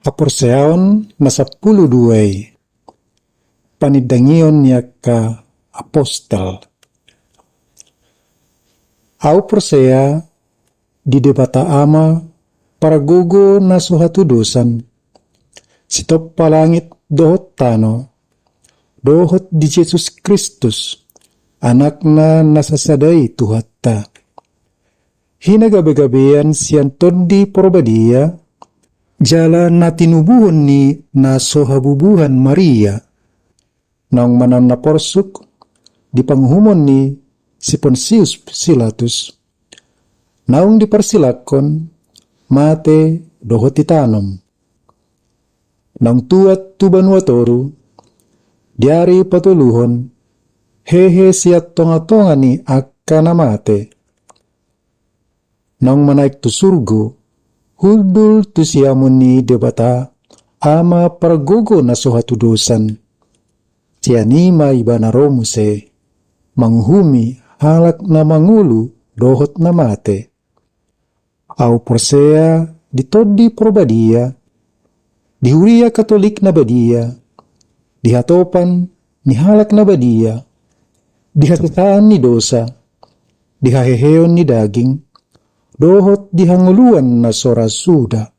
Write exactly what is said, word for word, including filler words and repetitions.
Haporseaon na sampulu dua i. Panindangion ni angka apostel. Ahu porsea di Debata Ama, pargogo na so hatudosan, sitompa langit dohot tano, dohot di Jesus Kristus, Anakna na sasada i Tuhanta. Hinagabegabean sian Tondi Porbadia, jala na tinubuhon ni na so habubuhan Maria, naung manang na porsuk di panguhumon ni si Ponsius Pilatus, naung diparsilangkon, mate dohot ditanom. Naung tuat tu banua toru, di ari patoluhon, hehe sian tongatonga ni angka na mate. Naung manaek tu surgo, hundul tu siamun ni Debata, Ama pargogo na so hatudosan. Sian i ma Ibana ro muse, manguhumi halak na mangolu dohot na mate. Ahu porsea di Tondi Porbadia, di huria Katolik na badia, di hatopan ni halak na badia, di hasesaan ni dosa, di haheheon ni daging, dohot di hangoluan na so ra suda.